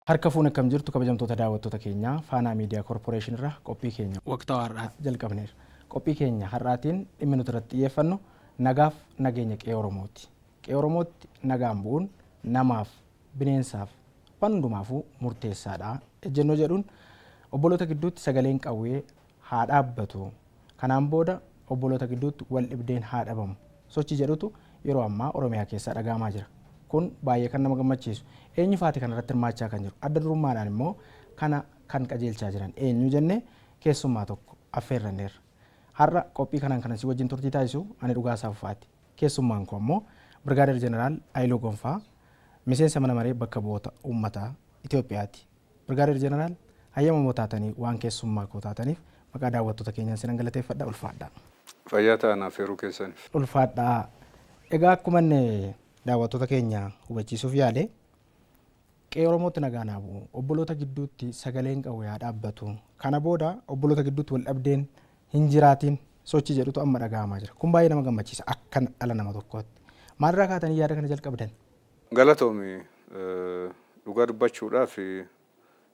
Harka fuun akkam jirtu, kabajamtoota daawwattoota keenyaa? Faanaa Miidiyaa Koorporeeshin irraa qophii keenya waqtaawaa har'aa jalqabneerra. Qophii keenya har'aatiin dhimmi nuti irratti xiyyeeffannu nagaaf nageenya qe'ee Oromooti. Qe'ee Oromootti nagaan bu'uun namaaf, bineensaaf, waan hundumaafuu murteessaadha. Ejjennoo jedhuun obboloota gidduutti sagaleen qawwee haa dhaabbatu. Kanaan booda obboloota gidduutti wal dhibdeen haa dhabamu. Sochii jedhutu yeroo ammaa Oromiyaa keessaa dhaga'amaa jira. Kun baay'ee kan nama gammachiisu. Eenyu faati kanarratti hirmaachaa kan jiru? Adda durummaadhaan immoo kana kan qajeelchaa jiran eenyu jennee keessummaa tokko affeerranneerra. Har'a qophii kanaan kanan si wajjin turtii taasisu ani Dhugaasaa Fufaati. Keessummaan koo ammoo Birgaadeer Jeneraal Hayiluu Gonfaa, miseensa mana maree bakka bu'oota uummataa Itoophiyaati. Birgaadeer Jeneraal, hayyamamoo taatanii waan keessummaa koo taataniif maqaa daawwattoota keenyaan sinan galateeffadha, ulfaadhaa. Fayyaa ta'an, affeeruu keessaniif. Ulfaadhaa. Egaa akkuma inni daawwattoota keenya hubachiisuuf yaale, qe'ee Oromootti nagaan haa bu'u. Obboloota gidduutti sagaleen qawwee haa dhaabbatu. Kana booda obboloota gidduutti wal dhabdeen hin jiraatiin sochii jedhutu amma dhaga'amaa jira. Kun baay'ee nama gammachiisa akka dhala nama tokkootti. Maalirraa kaatanii yaada kana jalqabdan? Galatoomi. Dhugaa dubbachuudhaaf,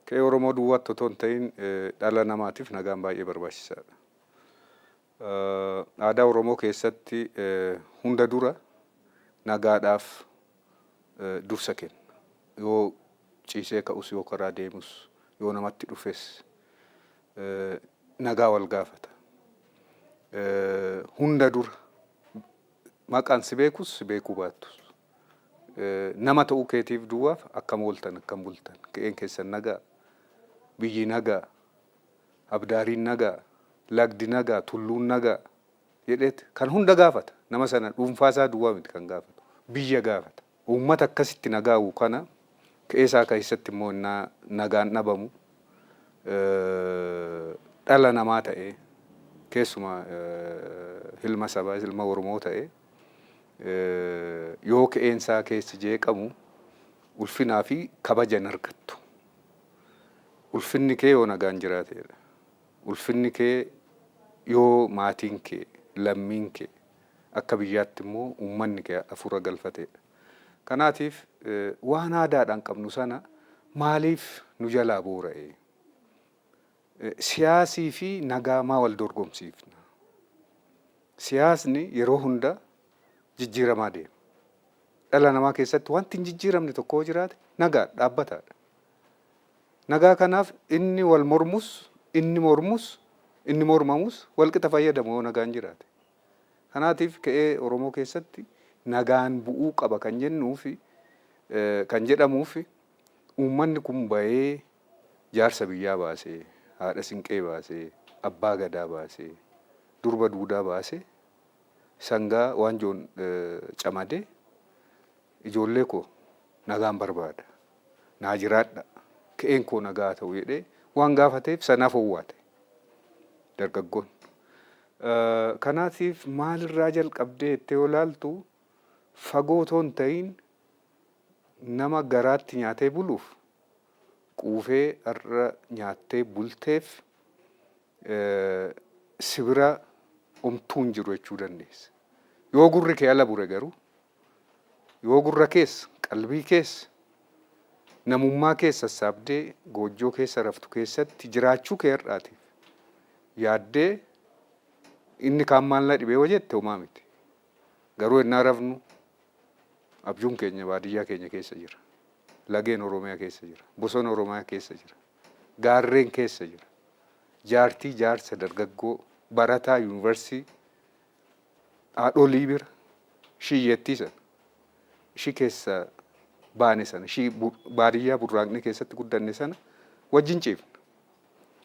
qe'ee Oromoo duwwaatti otoo hin ta'in dhala namaatiif nagaan baay'ee barbaachisaadha. Aadaa Oromoo keessatti hunda dura nagaadhaaf dursa kenna. Yoo ciisee ka'us, yoo karaa deemus, yoo namatti dhufes nagaa wal gaafata. Hunda dura maqaan si beekus si beekuu baattus, nama ta'uu keetiif duwwaaf akkam ooltan, akkam bultan, qe'een keessan nagaa, biyyi nagaa, abdaariin nagaa, lagdi nagaa, tulluun nagaa jedheet kan hunda gaafata. Nama sana dhuunfaa isaa duwwaa miti kan gaafatu, biyya gaafata. Uummata akkasitti nagaa'u kana qe'ee isaa keessatti immoo innaa nagaan dhabamu, dhala namaa ta'ee, keessumaa ilma sabaa, ilma Oromoo ta'ee yoo qe'een isaa keessi jeeqamu ulfinaa fi kabaja hin argattu. Ulfinni kee yoo nagaan jiraateedha. Ulfinni kee yoo maatiin kee, lammiin kee, akka biyyaatti immoo uummanni kee hafuura galfateedha. Kanaatiif waan aadaadhaan qabnu sana maaliif nu jalaa boora'e? Siyaasii fi nagaa maa wal dorgomsiifna? Siyaasni yeroo hunda jijjiiramaa deema. Dhala namaa keessatti wanti hin jijjiiramne tokko yoo jiraate nagaa dhaabbataadha. Nagaa kanaaf inni wal mormus, inni mormus, inni mormamus walqixa fayyadamu yoo nagaan jiraate. Kanaatiif qe'ee Oromoo keessatti nagaan bu'uu qaba kan jennuufi kan jedhamuuf, uummanni kun bahee jaarsa biyyaa baasee, haadha sinqee baasee, abbaa gadaa baasee, durba duudaa baasee, sangaa waanjoon camadee, ijoollee koo nagaan barbaada, naa jiraadha, qe'een koo nagaa haa ta'u jedhee waan gaafateef sanaaf owwaate dargaggoon. Kanaatiif maalirraa jalqabdee jettee yoo ilaaltu, fagoo otoo hin ta'in nama garaatti nyaatee buluuf quufee har'a nyaattee bulteef si bira homtuu hin jiru jechuu dandeessa. Yoo gurri kee ala bure garuu, yoo gurra keessa, qalbii keessa, namummaa keessa sassaabdee goojjoo keessa raftu keessatti jiraachuu kee har'aatiif yaaddee, inni kaan maal na dhibee yoo jette homaa miti. Garuu ennaa rafnu abjuun keenya baadiyyaa keenya keessa jira. Lageen Oromiyaa keessa jira. Bosona Oromiyaa keessa jira. Gaarreen keessa jira. Jaartii, jaarsa, dargaggoo, barataa yuunivarsiitii, haadholii bira, ishii hiyyeettii sana, ishii keessa baane sana, ishii baadiyyaa burraaqnee keessatti guddanne sana wajjin ciifna.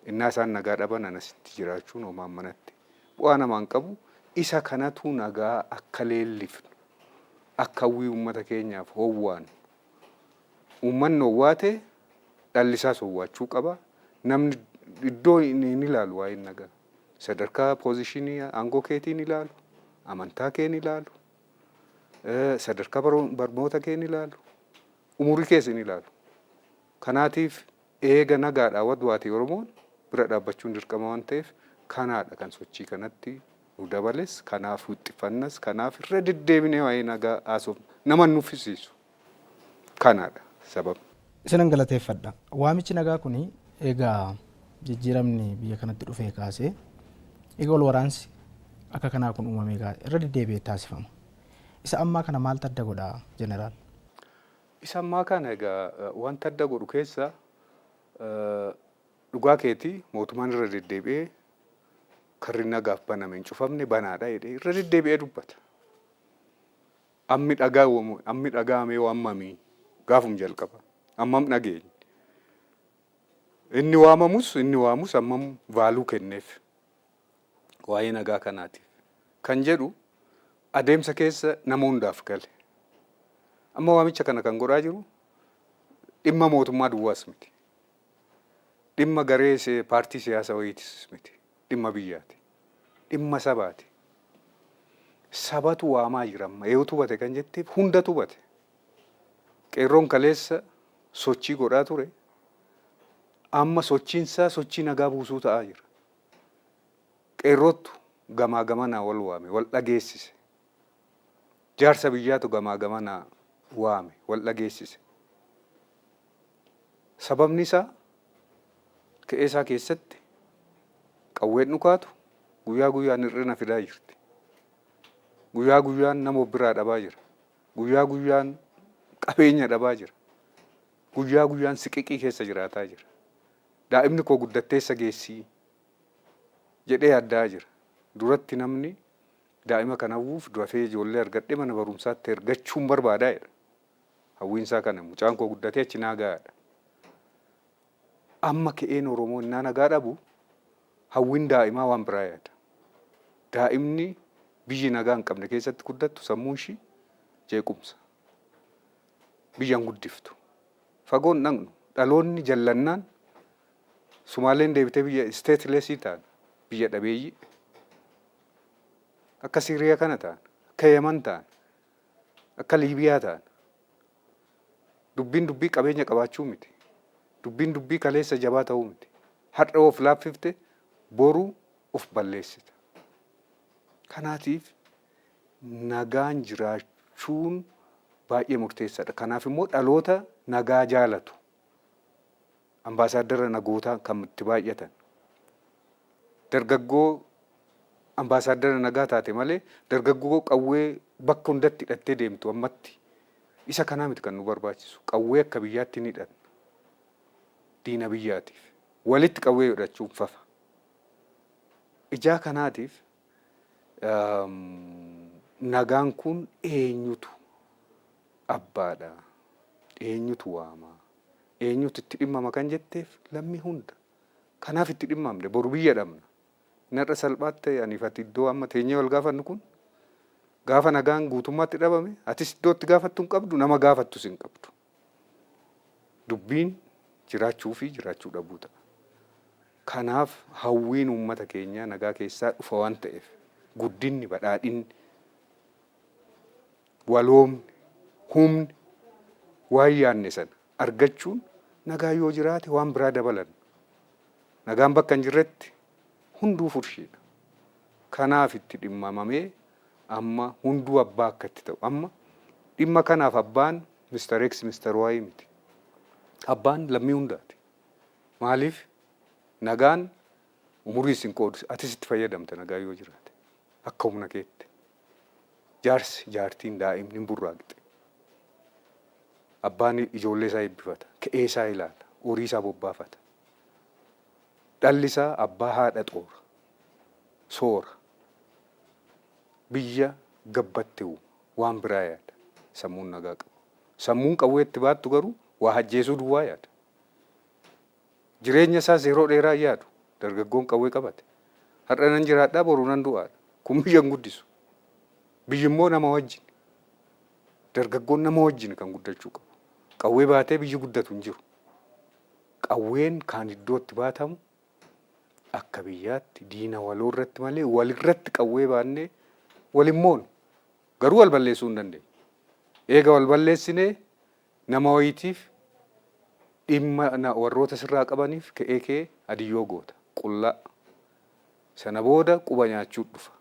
Innaa isaan nagaa dhaban anasitti jiraachuun homaan manatti bu'aa namaan qabu. Isa kanatu nagaa akka leellifnu, akka hawwii uummata keenyaaf howwaannu. Uummanni owwaate dhalli isaas owwaachuu qaba. Namni iddoo hin ilaalu waa'een nagaa. Sadarkaa poozishinii aangoo keetiin ilaalu, amantaa keen ilaalu, sadarkaa barnoota keen ilaalu, umurii kees hin ilaalu. Kanaatiif eega nagaadhaa wadwaate Oromoon bira dhaabbachuun dirqama waan ta'eef, kanaadha kan sochii kanatti nu dabales, kanaaf wixxifannas, kanaaf irra deddeebinee waa'ee nagaa haasofna. Nama hin nuffisiisu. Kanaadha sababni. Isinan galateeffadha. Waamichi nagaa kun egaa jijjiiramni biyya kanatti dhufee kaasee, egaa wal waraansi akka kanaa kun uumamee kaasee irra deddeebi'ee taasifama. Isa ammaa kana maaltu adda godha, Jeneraal? Isa ammaa kana egaa wanta adda godhu keessa, dhugaa keetii, mootummaan irra deddeebi'ee karri nagaaf baname hin cufamne, banaadha jedhee irra deddeebi'ee dubbata. Ammi dhaga'amee waamamii gaafum jalqaba. Ammam dhageenye. Inni waamamus inni waamus ammam value kenneef waa'ee nagaa kanaatiif kan jedhu adeemsa keessa nama hundaaf gale. Amma waamicha kana kan godhaa jiru dhimma mootummaa duwwaas miti. Dhimma garee paartii siyaasaa wayiitis miti. Dhimma biyyaati. Dhimma sabaati. Sabatu waamaa jira amma. Eewutu hubate kan jetteef, hundatu hubate. Qeerroon kaleessa sochii godhaa ture. Amma sochiinsaa sochii nagaa buusuu ta'aa jira. Qeerrootu gamaa gamanaa wal waame, wal dhageessise. Jaarsa biyyaatu gamaa gamanaa waame, wal dhageessise. Sababni isaa ka'ee isaa keessatti qawween dhukaatu guyyaa guyyaan hir'ina fidaa jirti. Guyyaa guyyaan nama of biraa dhabaa jira. Guyyaa guyyaan qabeenya dhabaa jira. Guyyaa guyyaan siqiqii keessa jiraataa jira. Daa'imni koo guddatteessa geessii jedhee yaaddaa jira. Duratti namni daa'ima kana hawwuuf dafee ijoollee argadhee mana barumsaatti ergachuun barbaadaa jedha. Hawwiinsaa kana, mucaan koo guddatee achi naa gahaadha. Amma ka'een Oromoo innaa nagaa dhabu, hawwiin daa'imaa waan biraa yaada. Daa'imni biyyi nagaa hin qabne keessatti guddattu sammuun ishii jeequmsa. Biyya hin guddiftu. Fagoon dhaqnu, dhaloonni jallannaan Sumaaleen deebitee biyya statelessii ta'an, biyya dhabeeyyii. Akka Siiriyaa kana ta'an, akka Yaman ta'an, akka Liibiyaa ta'an. Dubbiin dubbii qabeenya qabaachuu miti. Dubbiin dubbii kaleessa jabaa ta'uu miti. Har'a of laaffifte boru of balleessita. Kanaatiif nagaan jiraachuun baay'ee murteessaadha. Kanaaf immoo dhaloota nagaa jaalatu, ambaasaaddara nagootaa kan itti baay'atan, dargaggoo ambaasaaddara nagaa taate malee dargaggoo qawwee bakka hundatti hidhattee deemtu ammatti isa kanaa miti kan nu barbaachisu. Qawwee akka biyyaatti ni hidhanna. Diina biyyaatiif. Walitti qawwee hidhachuun fafa. Ijaa kanaatiif nagaan kun eenyutu abbaadha? Eenyutu waama? Eenyutu itti dhimmama kan jetteef, lammii hunda. Kanaaf itti dhimmamne boru biyya dhabna. Narra salphaatti aniif ati iddoo amma teenyee wal gaafannu kun, gaafa nagaan guutummaatti dhabame atis iddoo itti gaafattu hin qabdu, nama gaafattus hin qabdu. Dubbiin jiraachuu fi jiraachuu dhabuu ta'a. Kanaaf hawwiin uummata keenyaa nagaa keessaa dhufa waan ta'eef, guddinni, badhaadhinni, waloomni, humni waan yaadne sana argachuun nagaa yoo jiraate waan biraa dabalan. Nagaan bakka hin jirretti hunduu furshiidha. Kanaaf itti dhimmamamee amma hunduu abbaa akka itti ta'u. Amma dhimma kanaaf abbaan Mr. X, Mr. Y miti. Abbaan lammii hundaati. Maaliif nagaan umurii isin qoodu, atis itti fayyadamta nagaa yoo jiraate akka humna keetti. Jaarsi, jaartiin, daa'imni hin burraaqxe. Abbaan ijoollee isaa eebbifata. Ka'ee isaa ilaala. Horii isaa bobbaafata. Dhalli isaa abbaa haadha xoora. Soora. Biyya gabbatte uuma. Waan biraa yaada. Sammuun nagaa qabu. Sammuun qawwee itti baattu garuu waa ajjeesuu duwwaa yaada. Jireenya isaas yeroo dheeraa yaadu. Dargaggoon qawwee qabate. Har'a nan jiraadhaa, boru nan du'aadha. Kun biyya hin guddisu. Biyyi immoo nama wajjin. Dargaggoon nama wajjin kan guddachuu qabu. Qawwee baatee biyyi guddatu hin jiru. Qawween kan iddoo itti baatamu akka biyyaatti diina waloo irratti malee walirratti qawwee baannee wal hin moonu. Garuu wal balleessuu hin dandeenyu. Eega wal balleessinee nama wayiitiif dhimma warroota sirraa qabaniif ka'ee kee adiyyoo goota. Qullaa. Sana booda quba nyaachuu dhufa.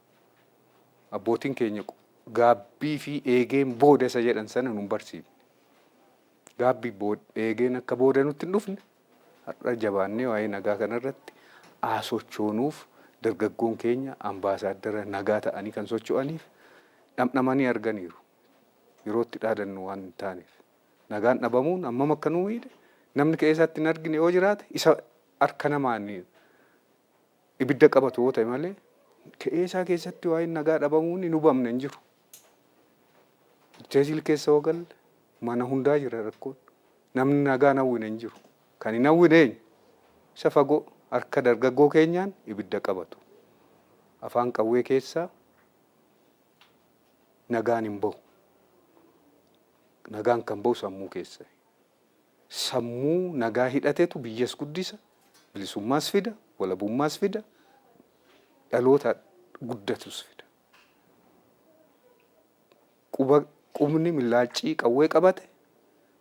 Abbootiin keenya gaabbii fi eegeen booda isa jedhan sana nun barsiifne. Gaabbii eegeen akka booda nutti hin dhufne har'a jabaannee waa'ee nagaa kanarratti haa sochoonuuf dargaggoon keenya ambaasaaddara nagaa ta'anii kan socho'aniif dhamdhamanii arganiiru. Yeroo itti dhaadannu waan hin taaneef. Nagaan dhabamuun hammam akka nu miidhe namni qe'ee isaatti hin argine yoo jiraate isa harka namaan ibidda qabatu yoo ta'e malee qe'ee isaa keessatti waa'een nagaa dhabamuun hin hubamne hin jiru. Teesil keessa yoo galle mana hundaa jira rakkoon. Namni nagaa hin hawwine hin jiru. Kan hin hawwine eenyu? Isa fagoo harka dargaggoo keenyaan ibidda qabatu. Afaan qawwee keessaa nagaan hin bahu. Nagaan kan bahu sammuu keessa. Sammuu nagaa hidhatetu biyyas guddisa, bilisummaas fida, walabummaas fida, dhaloota guddatus fida. Quba qubni millaaccii qawwee qabate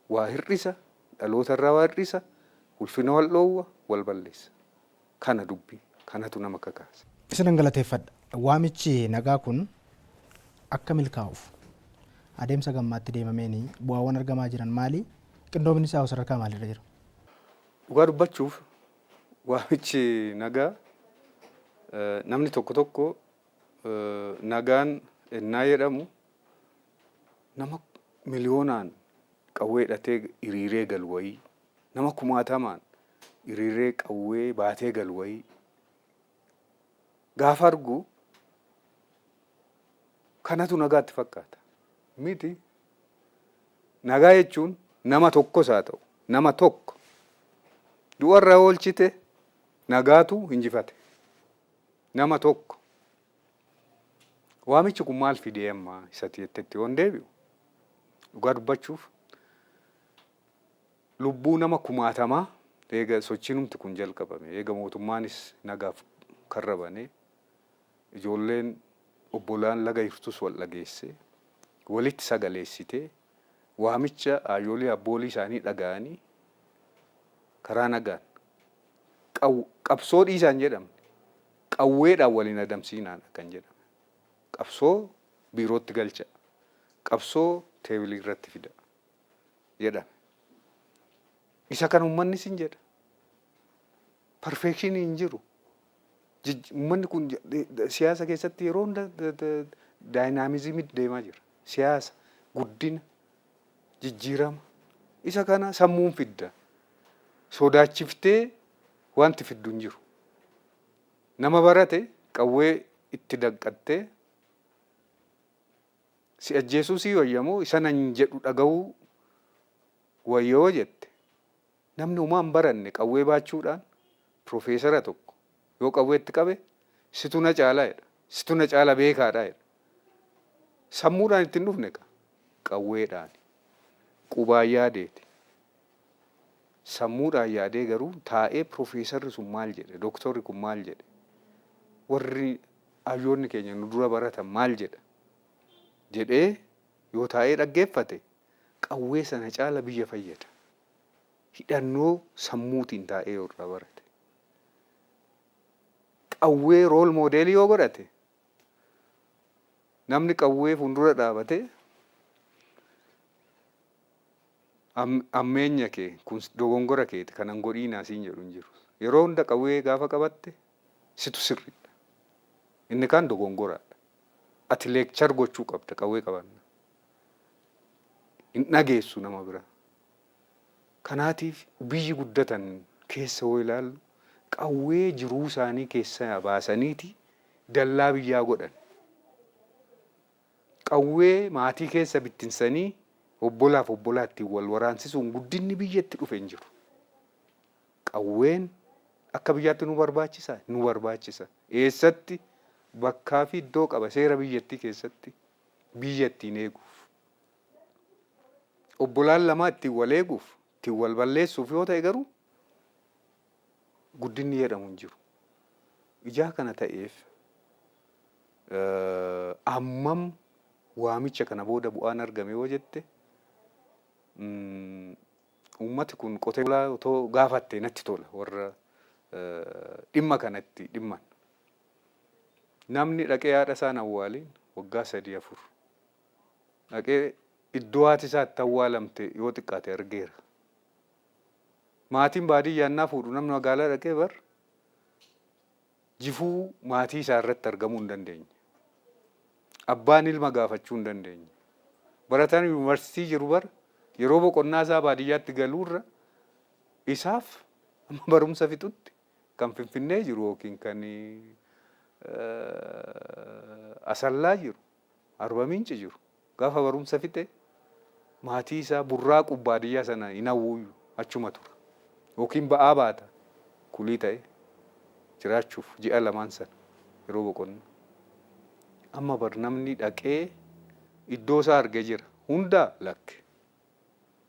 waa hir'isa, dhaloota irraa waa hir'isa, ulfina wal dhoowwa, wal balleessa. Kana dubbii, kanatu nama kakaasa. Isinan galateeffadha. Waamichi nagaa kun akka milkaa'uuf adeemsa gammaatti deemameen bu'aawwan argamaa jiran maali? Qindoomni isaa hoo sadarkaa maaliirra jira? Dhugaa dubbachuuf waamichi nagaa namni tokko tokko nagaan ennaa jedhamu nama miliyoonaan qawwee hidhatee hiriiree galu wayii, nama kumaatamaan hiriiree qawwee baatee galu wayii gaafa argu kanatu nagaatti fakkaata. Miti. Nagaa jechuun nama tokkos haa ta'u, nama tokko du'arraa oolchite nagaatu injifate. Nama tokko. Waamichi kun maal fidee amma isatti jettetti yoon deebi'u dhugaa dubbachuuf lubbuu nama kumaatamaa eega sochiinumti kun jalqabame eega mootummaanis nagaaf karra banee ijoolleen obbolaan laga jirtus wal dhageessee walitti sagaleessitee waamicha aayyoolii abboolii isaanii dhaga'anii karaa nagaan qabsoo dhiisaa hin jedhamne qawweedhaan wal hin adamsiinaadha kan jedhame. Qabsoo biirootti galcha, qabsoo teebilii irratti fida jedhame. Isa kan uummannis hin jedha. Perfekshinii hin jiru. Uummanni kun siyaasa keessatti yeroo hunda daayinaamizimii deemaa jira. Siyaasa, guddina, jijjiirama. Isa kana sammuun fidda. Sodaachiftee wanti fiddu hin jiru. Nama barate qawwee itti daqqattee si ajjeesuu sii wayya moo isa nan jedhu dhaga'uu wayya yoo jette namni homaa hin baranne qawwee baachuudhaan piroofeesara tokko yoo qawwee itti qabe situ na caalaa jedha. Situ na caala beekaadha jedha. Sammuudhaan itti hin dhufne ka qawweedhaan qubaan yaadeeti. Sammuudhaan yaadee garuu taa'ee piroofeesarri sun maal jedhe, dooktorri kun maal jedhe, warri hayyoonni keenya nu dura baratan maal jedha jedhee yoo taa'ee dhaggeeffate qawwee sana caala biyya fayyada. Hidhannoo sammuutiin taa'ee yoo irraa barate. Qawwee rool moodeelii yoo godhate namni qawwee fuuldura dhaabatee Ammeenya kee kun dogongora keeti kana hin godhiinaa siin jedhu hin jiru. Yeroo hunda qawwee gaafa qabatte situ sirriidha. Inni kaan dogongoraadha. Ati leekchar gochuu qabda qawwee qabanna. Hin dhageessu nama bira. Kanaatiif biyyi guddatan keessa yoo ilaallu qawwee jiruu isaanii keessaa baasaniiti dallaa biyyaa godhan. Qawwee maatii keessa bittinsanii obbolaaf obbolaa ittiin wal waraansisuun guddinni biyyatti dhufe hin jiru. Qawween akka biyyaatti nu barbaachisaa? Nu barbaachisa. Eessatti? Bakkaa fi iddoo qaba seera biyyattii keessatti biyya ittiin eeguuf. Obbolaan lamaa ittiin wal eeguuf, ittiin wal balleessuuf yoo ta'e garuu guddinni jedhamu hin jiru. Ijaa kana ta'eef ammam waamicha kana booda bu'aan argame yoo jette uummati kun qotee bulaa otoo gaafatte natti tola warra dhimma kanatti dhimman. Namni dhaqee haadha isaan awwaaliin waggaa 3 4 dhaqee Iddoo haati isaa itti awwaalamte yoo xiqqaate argeera. Maatiin baadiyyaa innaa fuudhu namni magaalaa dhaqee bar jifuu maatii isaa irratti argamuu hin dandeenye. Abbaan ilma gaafachuu hin dandeenye. Barataan yuunivarsiitii jiru bar yeroo boqonnaa isaa baadiyyaatti galuurra isaaf amma barumsa fixutti kan Finfinnee jiru yookiin kan Asallaa jiru, Arba Minci jiru gaafa barumsa fixe maatii isaa burraaqu baadiyyaa sana hin hawwuuyyu achuma tura. Yookiin ba'aa baata kulii ta'e jiraachuuf ji'a lamaan sana yeroo boqonnaa. Amma bar namni dhaqee iddoo isaa arge jira. Hundaa lakki.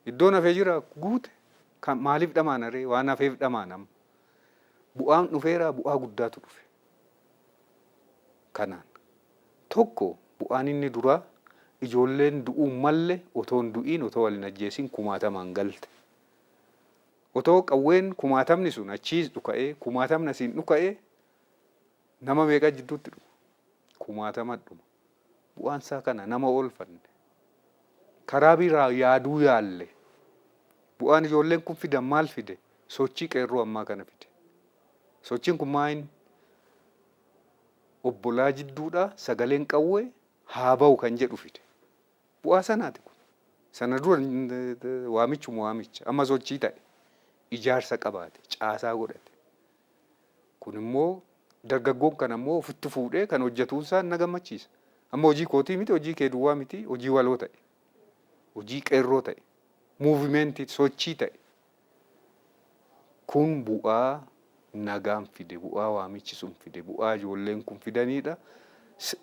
Iddoon hafe jira guute. Kan maaliif dhamaana ree? Waan hafeef dhamaana amma. Bu'aan dhufeeraa bu'aa guddaatu dhufe. Kanaan. Tokko bu'aan inni duraa ijoolleen du'uu hin malle otoo hin du'iin otoo wal hin ajjeesin kumaatamaan galte. Otoo qawween kumaatamni sun achiis dhuka'ee kumaatamni asiin dhuka'ee nama meeqa jidduutti dhuma? Kumaatama dhuma. Bu'aan isaa kana nama oolfanne. Karaa biraa yaaduu yaalle. Bu'aan ijoolleen kun fidan maal fide? Sochii qeerroo ammaa kana fide. Sochiin kun maa inni? Obbolaa jidduudhaa sagaleen qawwee haa ba'u kan jedhu fide. Bu'aa sanaati kun. Sana dura waamichuma waamicha. Amma sochii ta'e. Ijaarsa qabaate. Caasaa godhate. Kun immoo dargaggoon kana immoo ofitti fuudhee kan hojjetuun isaa na gammachiisa. Amma hojii kootii miti, hojii kee duwwaa miti, hojii waloo ta'e. Hojii qeerroo ta'e. Muuvimentii sochii ta'e. Kun bu'aa nagaan fide, bu'aa waamichi sun fide, bu'aa ijoolleen kun fidaniidha.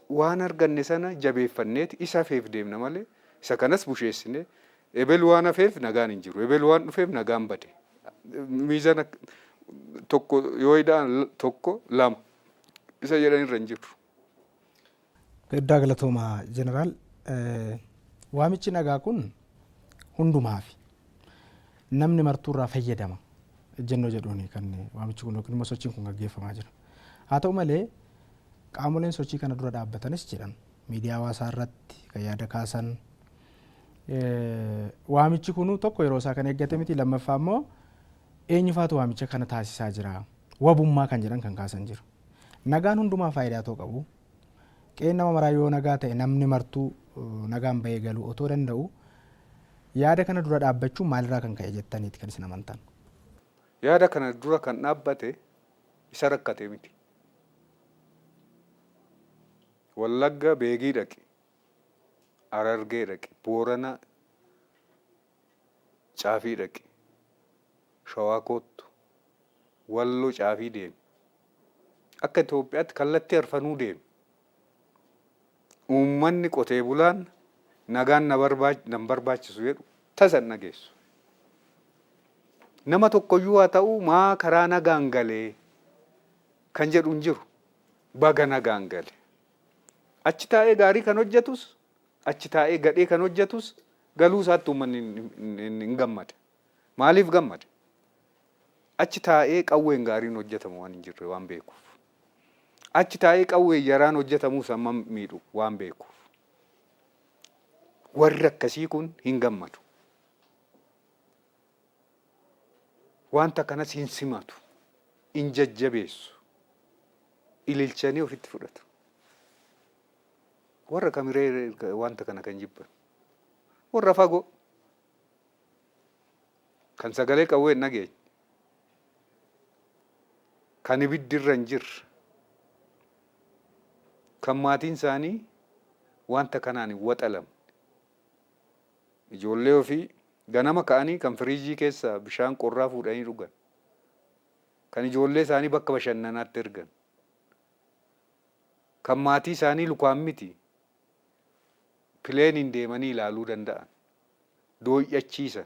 Waan arganne sana jabeeffanneeti isa hafeef deemna malee isa kanas busheessine ebelu waan hafeef nagaan hin jiru, ebelu waan dhufeef nagaan bade. Miizana tokko yoo ida'an tokko lama isa jedhan irra hin jiru. Guddaa galatooma Jeneraal. Waamichi nagaa kun hundumaafi. Namni martuu irraa fayyadama ejjennoo jedhuuni kan waamichi kun yookiin immoo sochiin kun gaggeeffamaa jira. Haa ta'u malee qaamoleen sochii kana dura dhaabbatanis jedhan miidiyaa hawaasaa irratti kan yaada kaasan waamichi kun tokko yeroo isaa kan eeggate miti lammaffaa immoo eenyufaatu waamicha kana taasisaa jira wabummaa kan jedhan kan kaasan jiru. Nagaan hundumaa faayidaa otoo qabu, qe'een nama maraa yoo nagaa ta'e namni martuu nagaan bahee galuu otoo danda'u yaada kana dura dhaabbachuun maalirraa kan ka'e jettaniiti kan isin amantan? Yaada kana dura kan dhaabbate isa rakkate miti. Wallagga Beegii dhaqi, Harargee dhaqi, Boorana Caafii dhaqi, Shawaa koottu, Walloo caafii deemi. Akka Itoophiyaatti kallattii arfanuu deemi. Uummanni qotee bulaan nagaan na barbaachisu jedhu tasa hin dhageessu. Nama tokkoyyuu haa ta'u maa karaa nagaan galee kan jedhu hin jiru. Baga nagaan gale. Achi taa'ee gaarii kan hojjetus achi taa'ee gadhee kan hojjetus galuu isaatti uummanni hin gammada. Maaliif gammada? Achi taa'ee qawween gaariin hojjetamu waan hin jirre waan beekuuf. Achi taa'ee qawween yaraan hojjetamuus hammam miidhu waan beekuuf. Warri akkasii kun hin gammadu. Wanta kanas hin simatu, hin jajjabeessu, ililchanii ofitti fudhatu. Warra kamiree wanta kana kan jibban? Warra fagoo. Kan sagalee qawwee hin dhageenye. Kan ibiddi irra hin jirre. Kan maatiin isaanii wanta kanaan hin waxalamne. Ijoollee ofii ganama ka'anii kan firiijii keessaa bishaan qorraa fuudhanii dhugan. Kan ijoollee isaanii bakka bashannanaatti ergan. Kan maatii isaanii lukaan miti pileeniin deemanii ilaaluu danda'an. Dooy'achiisan.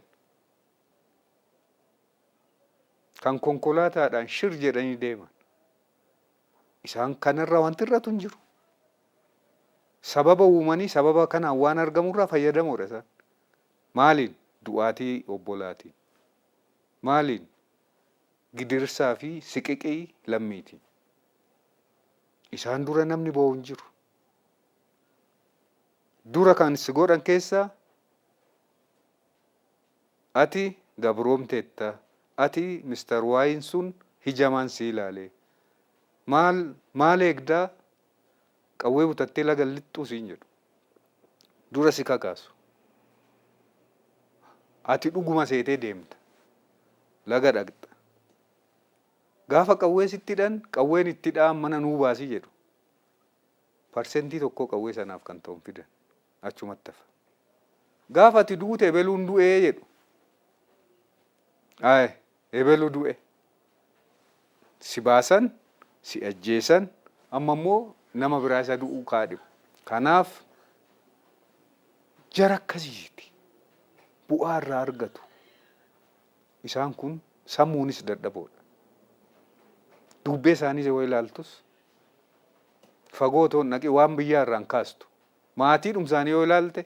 Kan konkolaataadhaan shir jedhanii deeman. Isaan kanarraa wanti irratu hin jiru. Sababa uumanii sababa kanaan waan argamurraa fayyadamoodha isaan. Maaliin? Du'aatii obbolaatiin. Maaliin? Gidirsaa fi siqiqii lammiitiin. Isaan dura namni boo'u hin jiru. Dura kan si godhan keessaa Ati gabroomteetta. Ati Mister Waayin sun hijamaan si ilaale. Maal maal eegdaa qawwee butattee laga lixxuu siin jedhu. Dura si kakaasu. Ati dhuguma seetee deemta. Laga dhaqxa. Gaafa qawwee sitti hidhan qawween itti dha'an mana nuu baasii jedhu. Parsentii tokkoo qawwee sanaaf kan ta'u hin fidan. Achumatti hafa. Gaafa ati duute ebeluun du'ee jedhu. Aye, ebelu du'e. Si baasan, si ajjeesan, amma immoo nama biraa isa du'uu kaadhimu. Kanaaf jara akkasiiti. Bu'aa irraa argatu. Isaan kun sammuunis dadhaboodha. Dubbee isaanii yoo ilaaltus fagoo otoo hin dhaqin waan biyyaa irraa hin kaastu. Maatiidhuma isaanii yoo ilaalte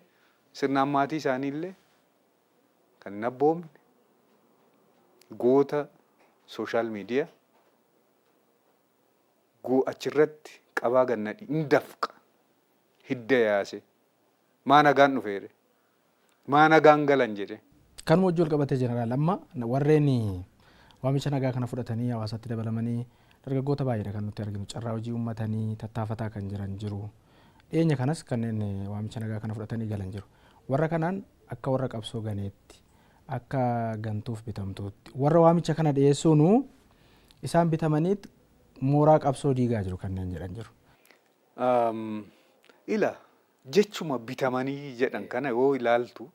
sirnaan maatii isaanii illee kan hin abboomne goota social media achirratti qabaa gannadhi hin dafqa hidda yaase maa nagaan dhufe jedhe maa nagaan galan jedhe. Kanuma wajjin wal qabatee jeneraal, amma warreen waamicha nagaa kana fudhatanii hawaasatti dabalamanii dargaggoota baay'eedha kan nuti arginu, carraa hojii uummatanii tattaafataa kan jiran jiru. Dhiyeenya kanas kanneen waamicha nagaa kana fudhatanii galan jiru. Warra kanaan akka warra qabsoo ganeetti, akka gantuuf bitamtuutti warra waamicha kana dhiyeessuunu isaan bitamaniit mooraa qabsoo diigaa jiru kanneen jedhan jiru. Ila jechuma bitamanii jedhan kana yoo ilaaltu,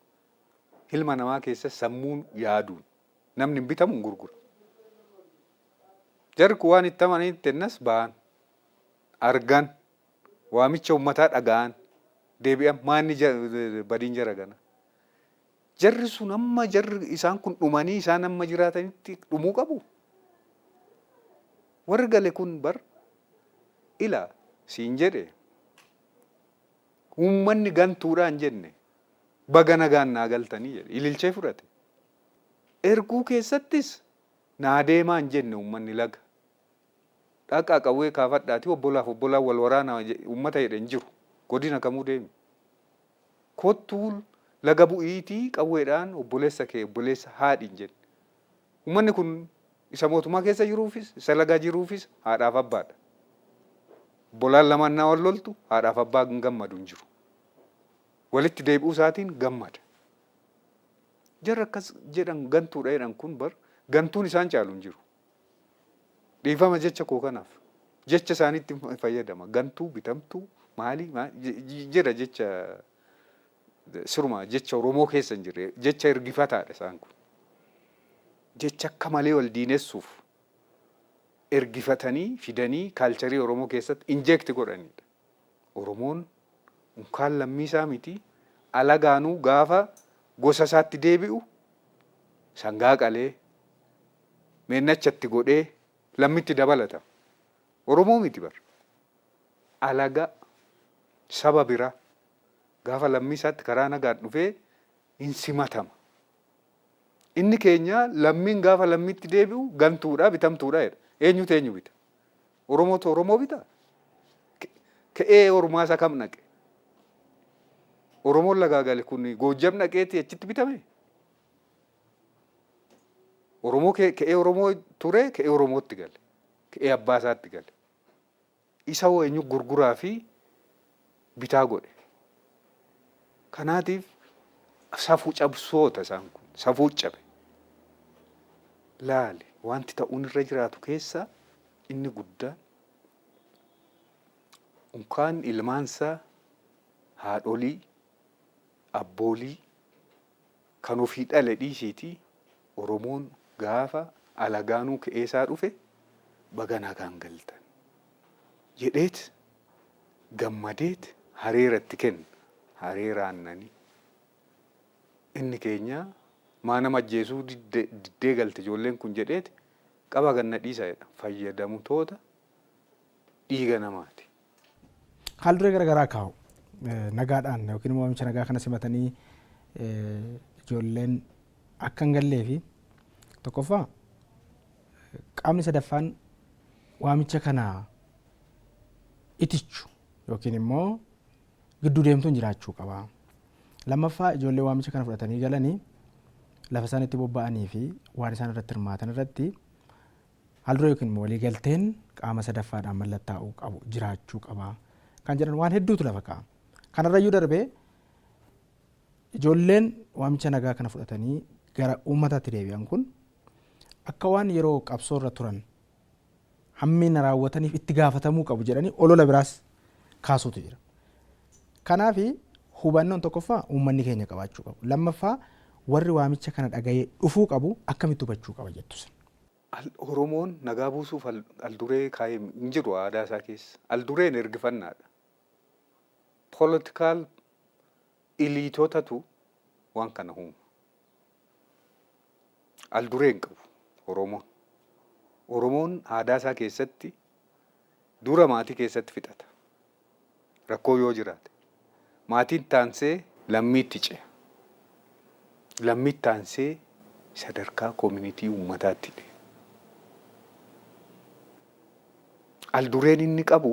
ilma namaa keessa sammuun yaaduun namni hin bitamu, hin gurguramu. Jarri kun waan itti amananii itti ennas ba'an, argan, waamicha uummataa dhaga'an, deebi'an. Maanni badiin jara gana. Jarri sun amma jarri isaan kun dhumanii isaan amma jiraatanitti dhumuu qabu. Warri gale kun bar ila siin jedhe, uummanni gantuudhaan jenne, baga nagaan naa galtanii jedhe ililchee fudhate. Erguu keessattis naa deemaa hin jenne uummanni laga. Dhaqaa qawwee kaafadhaatii obbolaaf obbolaan wal waraanaa uummata jedhe hin jiru. Godina kamuu deemi. Kottuu laga bu'iitii qawweedhaan obboleessa kee obboleessa haadhi hin jenne. Uummanni kun isa mootummaa keessa jiruufis isa lagaa jiruufis haadhaaf abbaadha. Obbolaan lamaan naa wal loltu haadhaaf abbaa hin gammadu hin jiru. Walitti deebi'uu isaatiin gammada. Jarri akkas jedhan, gantuudha jedhan kun bar gantuun isaan caalu hin jiru. Dhiifama jecha koo kanaaf. Jecha isaaniitti fayyadama. Gantuu, bitamtuu, maalii jedha, jecha siruma jecha Oromoo keessa hin jirre, jecha ergifataadha isaan kun. Jecha akka malee wal diinessuuf ergifatanii fidanii culture Oromoo keessatti inject godhanidha. Oromoon unkaan lammiisaa miti, alagaanuu gaafa gosa isaatti deebi'u sangaa qalee meennachatti godhee lammitti dabalata. Oromoo miti bar. Alagaa saba biraa gaafa lammii isaatti karaa nagaan dhufee hin simatama. Inni keenya lammiin gaafa lammiitti deebi'u gantuudha, bitamtuudha jedha. Eenyutu eenyu bita? Oromootu Oromoo bita? Ka'ee ormaa isa kam dhaqe? Oromoon lagaa gale kun Goojjam dhaqeeti achitti bitame? Oromoo ka'ee Oromoo ture, ka'ee Oromootti gale. Ka'ee abbaa isaatti gale. Isa hoo eenyu gurguraa fi bitaa godhe? Kanaatiif safuu cabsoota isaan kun, safuu cabe. Laali, wanti ta'uun irra jiraatu keessaa inni guddaan unkaan ilmaansaa, haadholii, abboolii kan ofii dhale dhiisiitii, Oromoon gaafa alagaanuu ka'eesaa dhufe baga nagaan galtan jedheet gammadeet hareera itti kenna. Hareera aannanii. Inni keenya maa nama ajjeesuu diddee galte ijoolleen kun jedheet qaba ganna dhiisa jedha. Fayyadamtoota dhiiga namaati. Haal duree garaagaraa kaa'u. Nagaadhaan yookiin immoo waamicha nagaa kana simatanii ijoolleen akka hin gallee fi tokkoffaa qaamni sadaffaan waamicha kana itichu yookiin immoo gidduu deemtuun jiraachuu qaba. Lammaffaa, ijoollee waamicha kana fudhatanii galanii Lafa isaan itti bobba'anii fi waan isaan irratti hirmaatan irratti haalduree yookiin immoo waliigalteen qaama sadaffaadhaan mallattaa'uu qabu jiraachuu qaba kan jedhan waan hedduutu lafa kaa'ama. Kanarrayyuu darbee ijoolleen waamicha nagaa kana fudhatanii gara uummataatti deebi'an kun akka waan yeroo qabsoo irra turan hammina raawwataniif itti gaafatamuu qabu jedhanii olola biraas kaasuutu jira. Kanaaf hubannoon tokkoffaa uummanni keenya qabaachuu qabu. Lammaffaa, warri waamicha kana dhaga'ee dhufuu qabu akkamitti hubachuu qaba jettu sin? Oromoon nagaa buusuuf alduree kaa'ee hin jiru aadaa isaa keessa. Aldureen ergifannaadha. Political eliteotatu waan kana uuma. Alduree hin qabu Oromoon. Oromoon aadaa isaa keessatti dura maatii keessatti fixata. Rakkoo yoo jiraate. Maatiin taansee lammiitti ce'a. Lammiitti taansee sadarkaa community uummataatti deema. Aldureen inni qabu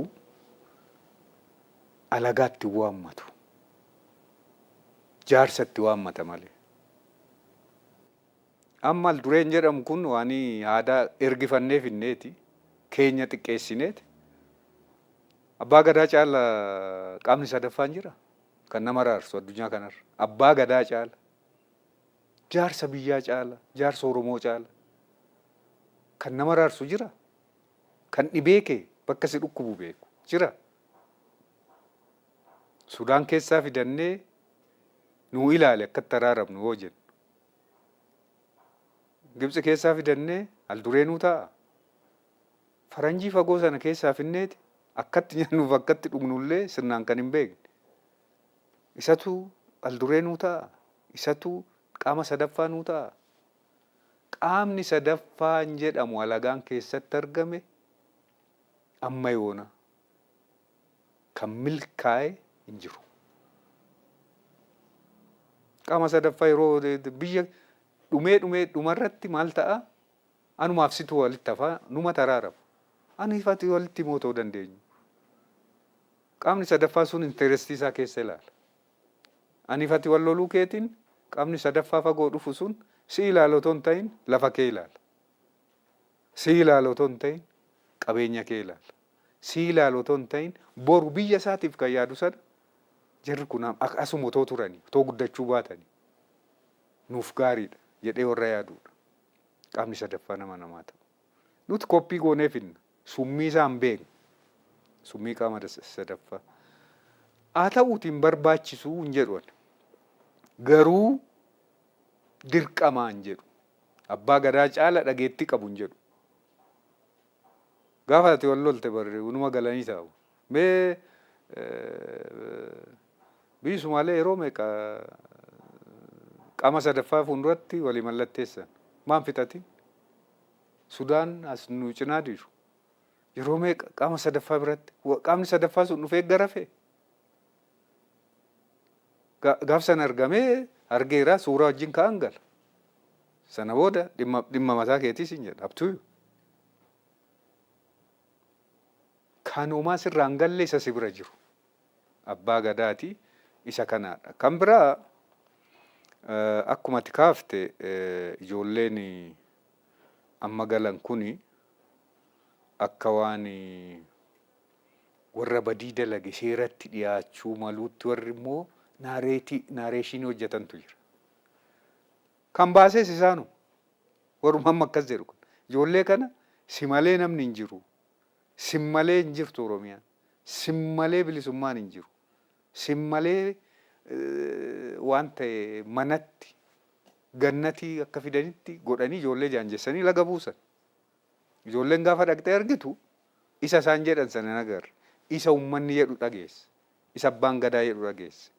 alagaatti waammatu. Jaarsatti waammata malee. Amma aldureen jedhamu kun waan aadaa ergifannee finneeti. Keenya xiqqeessineeti. Abbaa Gadaa caala qaamni sadaffaan jira. Kan nama raarsu addunyaa kanarra. Abbaa Gadaa caala. Jaarsa biyyaa caala. Jaarsa Oromoo caala. Kan nama raarsu jira. Kan dhibee kee bakka si dhukkubu beeku jira. Sudaan keessaa fidannee nuu ilaale akkatti araaramnu yoo jennu. Gibxi keessaa fidannee alduree nuu ta'a. Faranjii fagoo sana keessaa finneeti akkatti nyaannuuf akkatti dhugnullee sirnaan kan hin beekne. Isatu alduree nuu ta'a. Isatu qaama sadaffaa nuu ta'a. Qaamni sadaffaan jedhamu alagaan keessatti argame amma yoona kan milkaa'e hin jiru. Qaama sadaffaa yeroo biyya dhumee dhumee dhumarratti maal ta'a? Anumaaf situ walitti hafaa, numa taraarama. Aniif ati walitti himoo ta'uu dandeenyu. Qaamni sadaffaa sun interestii isaa keessa ilaala. Aniif ati wal loluu keetiin qaamni sadaffaa fagoo dhufu sun si ilaala otoo hin ta'in lafa kee ilaala. Si ilaala otoo hin ta'in qabeenya kee ilaala. Si ilaala otoo hin ta'in boru biyya isaatiif kan yaadu sana, jarri kun asuma otoo turanii, otoo guddachuu baatanii nuuf gaariidha jedhee warra yaadudha. Qaamni sadaffaa nama namaa ta'u. Nuti koppii goonee finna. Summii isaa hin beeknu. Summii qaama sadaffaa. Haa ta'uuti, hin barbaachisuu hin jedhu ani. Garuu dirqamaa hin jedhu. Abbaa Gadaa caala dhageettii qabu hin jedhu. Gaafa ati wal lolte barri unuma galanii taa'u. Mee biyyi Sumaalee yeroo meeqa qaama sadaffaa fuulduratti walii mallatteessan? Maan fixatin? Sudaan as nu cinaa jiru. Yeroo meeqa qaama sadaffaa biratti qaamni sadaffaa sun dhufee garafe? Gaaf sana argamee argeera, suuraa wajjin ka'an gala. Sana booda dhimma mataa keetii siin jedha, abtuyu. Kan homaa sirraa hin galle isa si bira jiru. Abbaa Gadaati isa kanaadha. Kan biraa, akkuma ati kaafte, ijoolleen amma galan kuni akka waan warra badii dalage seeratti dhiyaachuu maluutti warri immoo narrationii hojjetantu jira. Kan baases isaanu waruma amma akkas jedhu kun. Ijoollee kana si malee namni hin jiru. Sin malee hin jirtu Oromiyaan. Sin malee bilisummaan hin jiru. Sin malee waan ta'e manatti gannatii akka fidanitti godhanii ijoollee jaanjessanii laga buusan. Ijoolleen gaafa dhaqxee argitu isa isaan jedhan sana hin agarre. Isa uummanni jedhu dhageesse. Isa abbaan Gadaa jedhu dhageesse.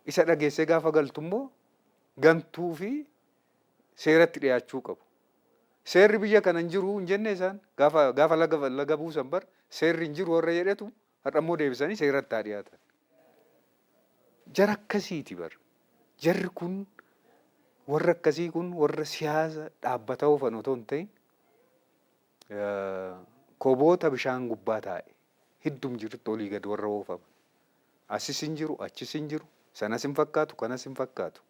Isa dhageessee gaafa galtu immoo gantuu fi seeratti dhiyaachuu qabu. Seerri biyya kana hin jiru hin jenne isaan gaafa laga buusan bar seerri hin jiru warra jedhetu har'a immoo deebisanii seeratti haa dhiyaatan. Jara akkasiiti bar. Jarri kun, warra akkasii kun, warra siyaasa dhaabbataa oofan otoo hin ta'in koboota bishaan gubbaa taa'e hiddum jirutti olii gad warra oofaman. Asis hin jiru, achis hin jiru, sanas hin fakkaatu, kanas hin fakkaatu.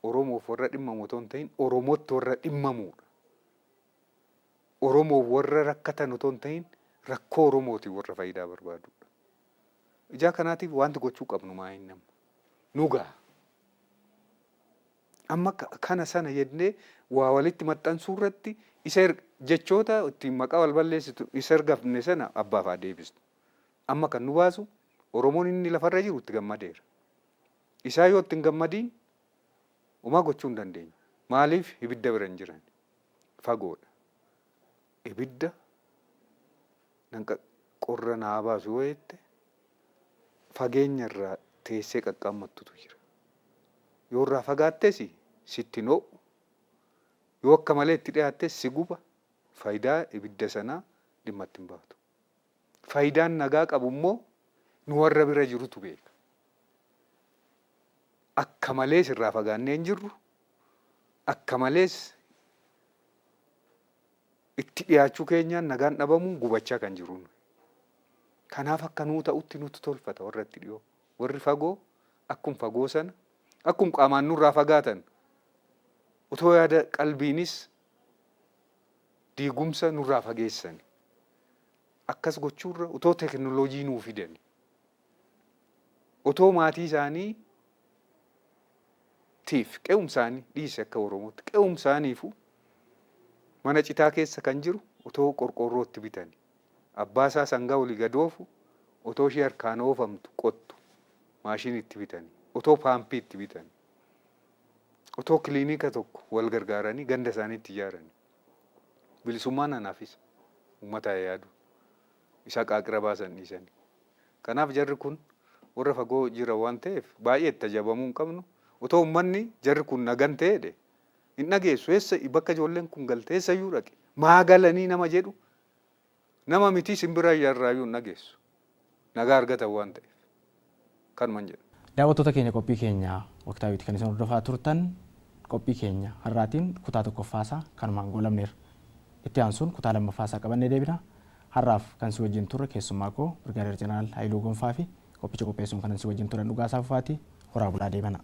Oromoof warra dhimmamu otoo hin ta'in Oromootti warra dhimmamuudha. Oromoof warra rakkatan otoo hin ta'in rakkoo Oromootiif warra faayidaa barbaadudha. Ijaa kanaatiif wanti gochuu qabnu maa inni amma? Nu gaha. Amma kana sana jennee waa walitti maxxansuu irratti isa jechoota ittiin maqaa wal balleessitu isa ergafne sana abbaaf haa deebisnu. Amma kan nu baasu Oromoon inni lafarra jiru itti gammadeera. Isaa yoo itti hin gammadiin homaa gochuu hin dandeenyu. Maaliif ibidda bira hin jiran? Fagoodha. Ibidda nan qorra naa baasu yoo jette fageenya irraa teessee qaqqaammattutu jira. Yoo irraa fagaattes sitti hin ho'u. Yoo akka malee itti dhiyaattes si guba. Faayidaa ibidda sanaa dhimma itti hin baatu. Faayidaan nagaa qabu immoo nu warra bira jirutu beeka. Akka malees irraa fagaannee hin jirru. Akka malees itti dhiyaachuu keenyaan nagaan dhabamuun gubachaa kan jiru. Kanaaf akka nuu ta'utti nutu tolfata warra itti dhiyoo. Warri fagoo akkum fagoo sana akkum qaamaan nurraa fagaatan otoo yaada qalbiinis diigumsa nurraa fageessani. Akkas gochuurra otoo teknooloojii nuu fidani. Otoo maatii isaanii tiif qe'umsaanii dhiise akka Oromootti qe'umsaaniifu mana citaa keessa kan jiru otoo qorqoorrootti bitani. Abbaa isaa sangaa olii gad oofu otoo ishee harkaan oofamtu qottu maashinii itti bitani. Otoo paampii itti bitani. Otoo kiliinika tokko wal gargaaranii ganda isaaniitti ijaarani. Bilisummaan anaaf isa. Uummata yaadu. Isa qaaqira baasan dhiisanii. Kanaaf jarri kun warra fagoo jira waan ta'eef baay'ee itti ajabamuu hin qabnu. Otoo uummanni jarri kun nagan ta'eedhe hin dhageessu. Eessa bakka ijoolleen kun galte eessayyuu dhaqe. Maa galanii nama jedhu nama miti simbira irraayyuu hin dhageessu. Nagaa argatan waan ta'eef. Kanuman jedha. Daawwattoota keenya, qophii keenya waqtaawiiti kan isin hordofaa turtan. Qophii keenya har'aatiin kutaa tokkoffaasaa kanumaan goolabneerra. Itti aansuun kutaa lammaffaasaa qabannee deebina. Har'aaf kan si wajjin turre keessummaa koo Birgaadeer Jeneraal Hayiluu Gonfaa fi qophicha qopheessuun kanan si wajjin turan Dhugaasaa Fufaati. Horaa bulaa, deebana.